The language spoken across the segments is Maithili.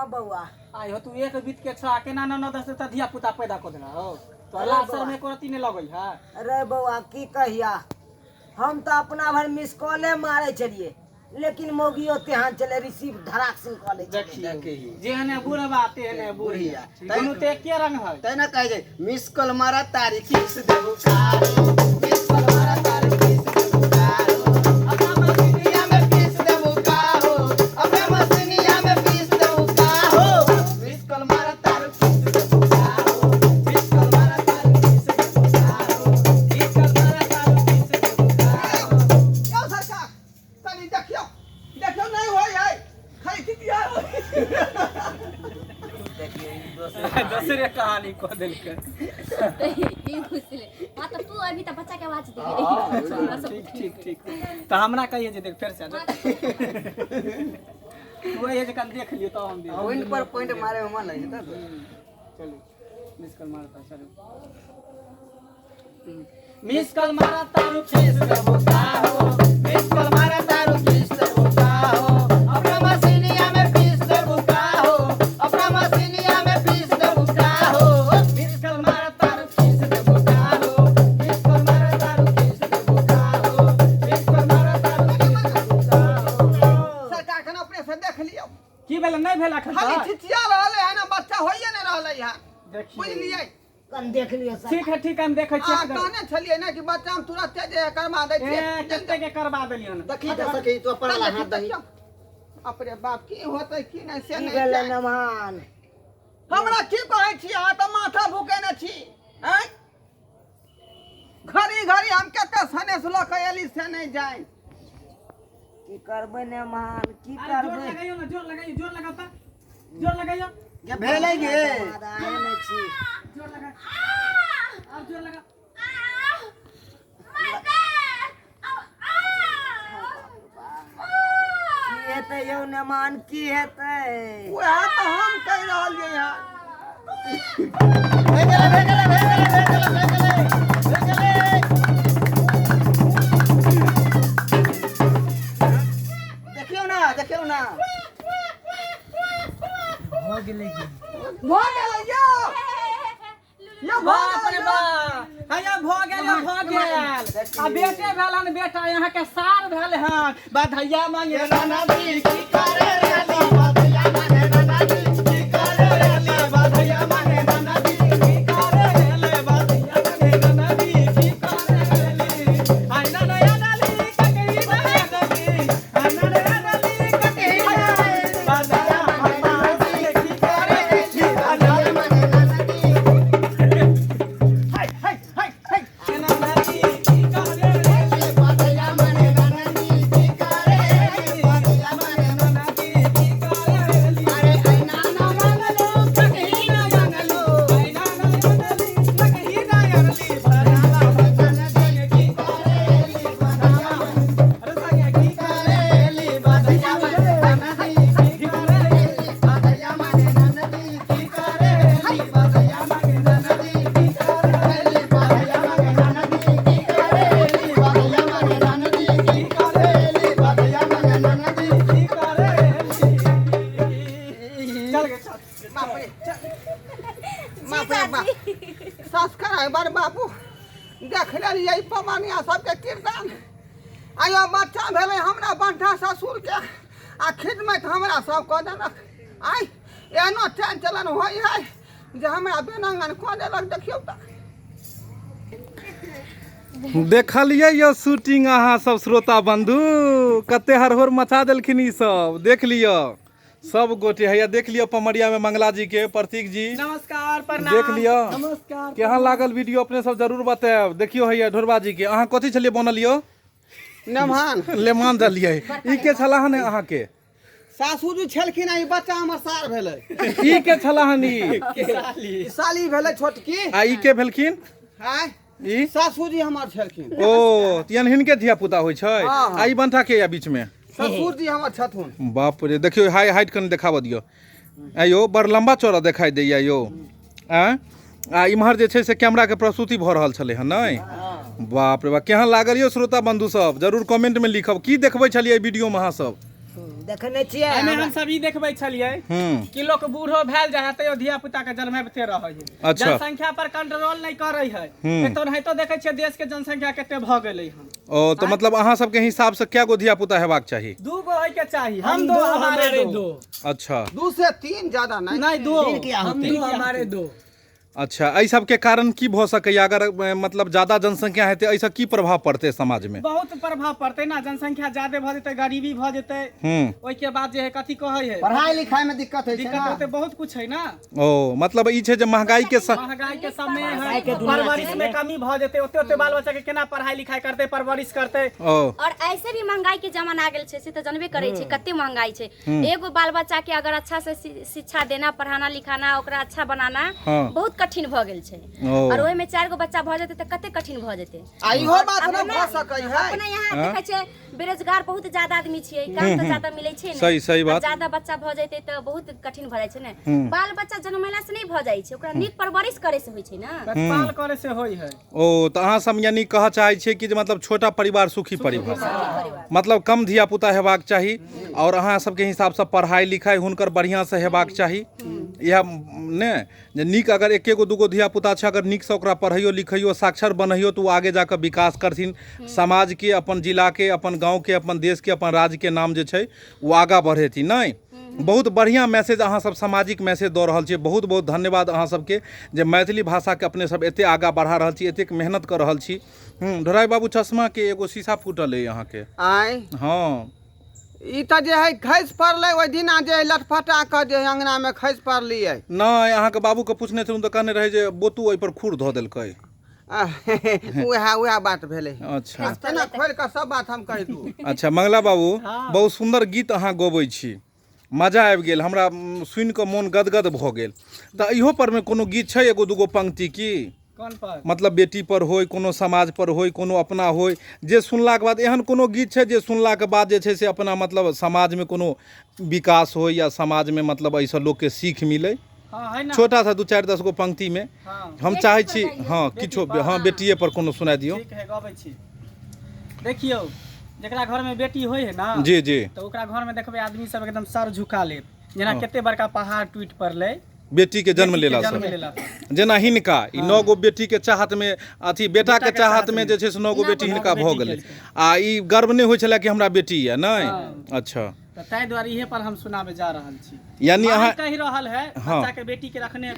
हाँ बौआ। आइ हो तू एक बीत के छह केना ननद से त धिया पुता पैदा कऽ देना हो तो लाज शर्म एको रत्ती नहि लगै है। अरे बौआ की कहिया, हम तऽ अपना भर मिस कॉले मारै छलियै, लेकिन मौगियो तेहन छलै रिसीव धड़ाक सिंह कऽ लै छलै। देखियौ जेहने बुढ़बा तेहने बुढ़िया, दुनू तऽ एके रंग है। तै ने कहै छै मिस कॉल मारा तारी किस देबू कारो, मिस कॉल मारा तारी किस देबू कारो, अपना मशीनिया में पीस देबू काहो, अपना मशीनिया में पीस देबू काहो, मिस कॉल मारा तारी किस देबू काहो, मिस कॉल मारा तारी किस देबू काहो, मिस कॉल मारा तारी किस देबू काहो। यौ सरकार कनी देखियौ, देखियौ नहि होइ है खाली चिटिया। दोसरे कहानी कह देलकै। ई घुसले। हाँ तऽ तू अभी तऽ बच्चा के आवाज दे रही। ठीक ठीक ठीक, तऽ हमरा कहिए जे देख फेर से तू अइहे जे कन देख लियौ तब हम देब। पॉइंट पर पॉइंट मारे में मन लगे छै तब। चलू मिस कॉल मारता, चलू मिस कॉल मारा तारू फीस देबो काहो, मिस कॉल मारा तारू फीस देबो काहो, अपना मशीनिया में पीस देबू काहो, अपना मशीनिया में पीस देबू काहो, मिस कॉल मारा तारू फीस देबो काहो, मिस कॉल मारा तारू फीस देबो काहो, मिस कॉल मारा तारू फीस देबो काहो। सरकार खन अपने से देख लियौ। की भेल? नहि भेल अखन खाली तक? चिचिया रहलै है ने, बच्चा होइए नहि रहलै है। देखियौ बुझलियै? कन देख लियौ सर। ठीक है ठीक है, हम देखै छियै। अहाँ कहने छलियै ने कि बच्चा हम तुरंते जे करबा दै ए छियै। कते के करबा देलियन? देखी तऽ सखी तू अपन वाला हाथ दही। अपने बाप की होतै की नहि से की नहि भेलै जानि। नमान? हमरा की कहै छी अहाँ तऽ माथा भूकेने छी आँय, घड़ी घड़ी हम कते सनेस लऽ कऽ एली से नहि जानि। की करबै नमान, की अरे जोर करबै? लगाइयो ना, जोर लगाइयो, जोर लगाओ त, जोर लगाइयो। गे भेलै गे। आए नहि छी। जोर लगा, अब जोर लगा। की हेतै यौ नमान, की हेतै? उएह तऽ हम कहि रहलियै हँ। भए गेलै भए गेलै भए गेलै भए गेलै भए गेलै भए गेलै। देखियौ ना, देखियौ ना। भऽ गेलै की? भऽ गेलै यौ, यौ भऽ बाप रे गेलै यौ। बाप, हैया भऽ गेल यौ, भऽ गेल आ बेटे भेल हन, बेटा यहाँ के सार भेल हन। बधैया मांगे नाना जी की करे रहली, बधैया मांगे नाना जी की करे रहली, बधैया मांगे नाना जी की करे रहले, बधैया मांगे नाना जी की करे रहली, आइना नया डाली ककही नया डाली, आइना नया डाली ककही नया, बधैया मांगे नाना जी की करे रहली, बधैया मांगे नाना जी। हाय हाय हाय हाय। नाना जी की करे रहली, बधैया मांगे नाना जी की करे रहली, बधैया मांगे नाना जी की करे रहली, अरे ऐना ना मांगलो ककही ना मांगलो, आइना नया डाली ककही नया डाली, बधैया नाना जी की करे रहली, बधैया अरे संगे की करे रहली, बधैया मांगे नाना जी की करे रहली, बधैया मांगे नाना जी की करे रहली, बधैया मांगे नाना जी की करे रहली, बधैया मांगे नाना जी की करे रहली, बधैया मांगे नाना जी की करे रहली, बधैया मांगे नाना जी की करे रहली। चल गे चल। बाप रे चल। बाप रे बाप, संस्कार है बड़ बाबू, देख लेलियै पवनिया सबके कीर्तन। आयो बच्चा भेलै हमरा बंठा ससुर के आ खिदमत हमरा सब कऽ देलक। आइ एहनो चालि चलन होइ है जे हमरा बेनंगन कऽ देलक। देखियौ तऽ देखलियै यौ शूटिंग अहाँ सब श्रोता बंधु, कते हरहोर मचा देलखिन ई सब। देख लिअ सब गोटे, हैया देख लिअ पमरिया में मंगला जी के प्रतीक जी। नमस्कार, प्रणाम। देख लिअ। नमस्कार। केहन लागल वीडियो अपने सब जरूर बतायब। देखियौ हैया ढोरबा जी के, अहाँ कथी छलियै बनल यौ? नमहान लेमान देलियै। ई के छला हन अहाँके? सासू जी छलखिन आ ई बच्चा हमर सार भेलै। ई के छला हन ई? ई साली भेलै छोटकी। आ ई के भेलखिन? आँय? ई सासू जी हमर छलखिन। ओ यानी हिनके धिया पुता होइ छै। हाँ, हाँ। आ ई बंठा के या बीच में? ससुर जी हमर छथुन। बाप रे, देखियौ हाई हाइट कनि देखाबऽ दियौ। आँय यौ, बड़ लम्बा चौड़ा देखाइ दैया यौ। आँय, आ इम्हर जे छै से कैमराके प्रस्तुति भऽ रहल छलै हँ नहि? बाप रे बाप, केहन लागल यौ श्रोता बंधु सब जरूर कमेंटमे लिखब। की देखबै छलियै एहि वीडियोमे अहाँ सब? देखै नहि छियै एहिमे हम सब ई देखबै छलियै कि लोक बूढ़ो भेल जाइ है तैयो धिया पुता के जन्मेबते रहै है। अच्छा। जनसंख्या पर कंट्रोल नहि करै है। एतो नहितो देखै छियै देश के जनसंख्या कते भऽ गेलै हन। ओ तऽ मतलब अहाँ सबके हिसाब से कै गो धिया पुता हेबाक चाही? 2 गो होय के चाही। हम दो हमारे दो। अच्छा। 2 से 3 ज्यादा नहीं। नहीं 2 किया हम दो हमारे दो। अच्छा, एहि सबके कारण की भऽ सकैया? अगर मतलब ज्यादा जनसंख्या हेतै एहिसँ की प्रभाव पड़तै समाजमे? बहुत प्रभाव पड़तै ना, जनसंख्या ज्यादा भऽ जेतै, गरीबी भऽ जेतै, ओहिके बाद जे है कथी कहै है पढ़ाई लिखाई में दिक्कत होइ छै दिक्कत ना। होतै, बहुत कुछ है ना। ओ मतलब ई छै जे महंगाई के महंगाई के समय है, परवरिश में कमी भऽ जेतै, ओते ओते बाल बच्चा के केना पढ़ाई लिखाई करतै, परवरिश करतै। ओ और ऐसे भी महंगाई के जमाना आ गेल छै, से तऽ जानबे करै छै कते महंगाई छै। एगो बाल बच्चा के अगर अच्छा से शिक्षा देना, पढ़ाना लिखाना, ओकरा अच्छा बनाना बहुत कठिन भऽ गेल छै। और ओहिमे 4 गो बच्चा भऽ जेतै तऽ कते कठिन भऽ जेतै। आ इहो बात न भऽ सकै है। अपना यहाँ देखै छै बेरोजगार बहुत ज्यादा आदमी छियै, काम तऽ ज्यादा मिलै छै ने। सही सही बात। ज्यादा बच्चा भऽ जेतै तऽ बहुत कठिन भऽ जाइ छै ने। बाल बच्चा जन्मेला से नहि भऽ जाइ छै, ओकरा नीक परवरिश करे से होइ छै ना, प्रतिपाल करे से होइ है। ओ तऽ अहाँ सब यानी कहऽ चाहै छियै कि जे मतलब छोटा परिवार सुखी परिवार, मतलब कम धिया पुता हेबाक चाही और अहाँ सबके हिसाबसँ पढ़ाई लिखाई हुनकर बढ़िआँ से हेबाक चाही। इएह ने जे नीक अगर एके गो दूगो धिया पुता छै, अगर नीकसँ ओकरा पढ़ैयो लिखैयो साक्षर बनैयो तऽ ओ आगे जाकऽ विकास करथिन, समाजके, अपन जिलाके, अपन गाँवके, अपन देशके, अपन राज्यके नाम जे छै ओ आगाँ बढ़ेथिन। नहि, बहुत बढ़िआँ मैसेज अहाँ सब सामाजिक मैसेज दऽ रहल छियै। बहुत बहुत धन्यवाद अहाँ सबके जे मैथिली भाषाके अपने सब एते आगाँ बढ़ा रहल छी, एतेक मेहनत कऽ रहल छी। ढोराई बाबू, चश्माके एगो शीशा फूटल अइ अहाँके। आँय? हँ। ई तऽ जे है खसि पड़लै ओहि दिना, जे लटपटा कऽ जे अंगना में खसि पड़लियै। नहि, अहाँके बाबूके पूछने छलहुँ तऽ कहने रहै जे बोतू ओहिपर खुर धऽ देलकै। उएह उएह बात भेलै। अच्छा, तेना खोलि कऽ सब बात हम कहि दू। अच्छा मंगला बाबू, बहुत सुन्दर गीत अहाँ गबै छी, मजा आबि गेल हमरा, सुनि कऽ मोन गदगद भऽ गेल। तऽ इहो परमे कोनो गीत छै एगो दूगो पंक्ति की? कोन पर? मतलब बेटी पर होय, कोनो समाज पर होय, कोनो अपना होय, जे सुनलाके बाद एहन कोनो गीत छै जे सुनलाके बाद जे छै से अपना मतलब समाजमे कोनो विकास होय या समाजमे मतलब एहिसँ लोकके सीख मिलै? हाँ, है ना। छोटा सा 2 4 10 गो पंक्ति में। हाँ। हम चाहै छी, हाँ किछो, हाँ बेटिए पर कोनो सुना दियौ। ठीक है, गबै छी। देखियौ, जेकरा घर में बेटी होय है ना, जी जी, तऽ ओकरा घर में देखबै आदमी सब एकदम सर झुका लेत, जेना कते बड़का पहाड़ टूटि पड़लै बेटी के जन्म बेटी के लेला जन्म से। लेला से। जेना हिनका ई 9 गो बेटी के चाहत में, अथी बेटा के चाहत में जे छै से 9 गो बेटी हिनका भऽ गेलै, आ ई गर्व नहि होइ छलै कि हमरा बेटी यऽ, नहि? अच्छा, तऽ ताहि दुआरे इहे पर हम सुनाबे जा रहल छी। यानी माय अहाँ कहि रहल है हाँ। बच्चा के, बेटी के रखने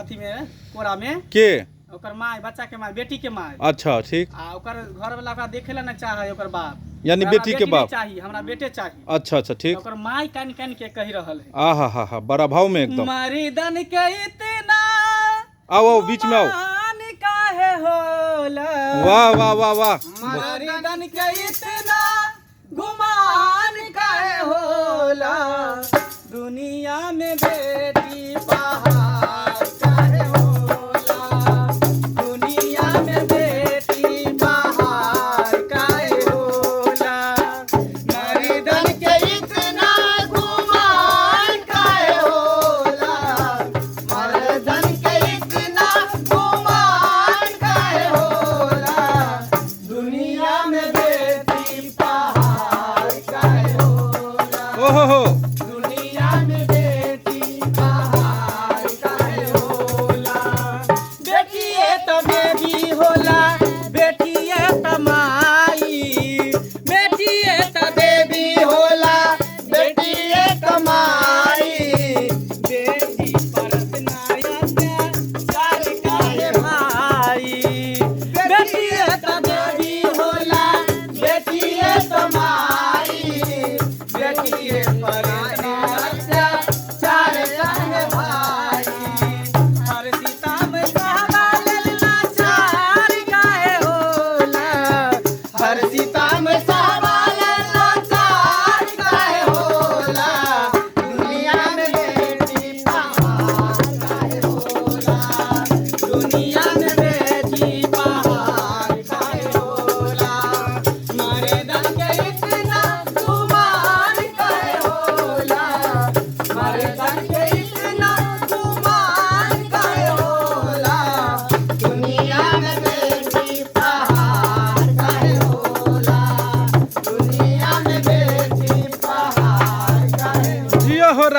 अथी में कोरा में के ओकर माय, बच्चा के माय, बेटी के माय। अच्छा ठीक। आ ओकर घर वाला ओकरा देखे ला नहीं चाहे, ओकर बाप, यानी हमरा बेटी के बेटी नहीं बाप। चाही, हमरा बेटे चाही। अच्छा अच्छा ठीक। ओकर माय कान कान के कहि रहल है। आ हा हा हा, बड़ा भाव में एकदम। मर्दन के इतना आओ आओ बीच में आओ। गुमान काहे होला, वाह वाह वाह वाह। मर्दन के इतना गुमान काहे होला, दुनिया में बेटी पहाड़ काहे होला, दुनिया में बेटी पहाड़ काहे होला, मर्दन के इतना गुमान काहे होला, मर्दन के इतना गुमान काहे होला, दुनिया में बेटी पहाड़ काहे होला, ओहो हो, दुनिया में बेटी पहाड़ काहे होला, बेटिए त बेबी होला, बेटिए त माई, बेटिए त बेबी होला, बेटिए त माई, बेटी परत नाया चार काहे भाई, बेटिए त बेबी होला, बेटिए त माई, बेटिए परत नाया चार काहे भाई, हर सीता में कहवा लेल लाचार काहे होला, हर सीता में सहवा लेल लाचार काहे होला, दुनिया में बेटी पहाड़ काहे होला, दुनिया में बेटी पहाड़ काहे होला, मर्दन के इतना गुमान काहे होला, मर्दन के इतना गुमान काहे होला, दुनिया में बेटी पहाड़ काहे होला, दुनिया में बेटी पहाड़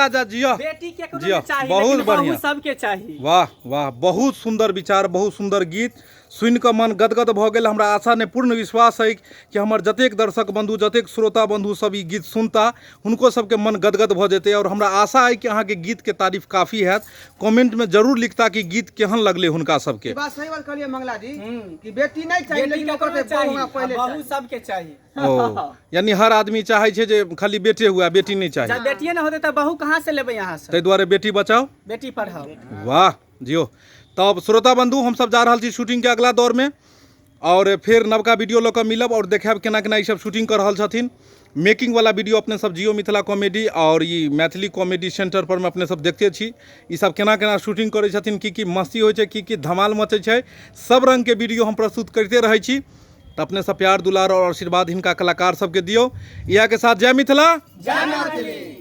राजा जिया। बेटी केकरो जी, नहि चाही, बहुत लेकिन बहू बढ़िया। सबके चाही। वाह वाह, बहुत सुन्दर विचार, बहुत सुन्दर गीत सुनि कऽ मन गदगद भऽ गेल। हमरा आशा नहि, पूर्ण विश्वास अइ कि हमर जतेक दर्शक बन्धु, जतेक श्रोता बन्धु सब ई गीत सुनता, हुनको सबके मन गदगद भऽ जेतै। आओर हमरा आशा अइ कि अहाँके गीतके तारीफ काफी हैत। कमेंटमे जरूर लिखता कि गीत केहन लगलै हुनका सबके। ई बात सही बात कहलियै मंगला जी कि बेटी नहि चाही, बेटी लेकिन केकरो ओकर नहि चाही, बहू हमरा पहिले आ बहू चाही। सबके चाही। ओ यानी हर आदमी चाहै छै जे खाली बेटे हुए, बेटी नहि चाही। जब बेटिए नहि होतै तऽ बहू कहाँ से लेबै अहाँ सब? ताहि दुआरे बेटी बचाओ, बेटी पढ़ाओ। वाह जियो। तब श्रोता बंधु, हमसब जा रहल छी शूटिंग के अगला दौर में और फेर नवका वीडियो लऽ कऽ मिलब और देखायब केना केना ई सब शूटिंग कऽ रहल छथिन। मेकिंग वाला वीडियो अपने सब जियो मिथिला कॉमेडी और ई मैथिली कॉमेडी सेंटर पर में अपने सब देखते छी ई सब केना केना शूटिंग करै छथिन, की की मस्ती होइ छै, की की धमाल मचै छै, सब रंग के वीडियो हम प्रस्तुत करिते रहै छी। तऽ अपने सब प्यार दुलार और आशीर्वाद हिनका कलाकार सबके दियौ। इएह के साथ जय मिथिला, जय मैथिली।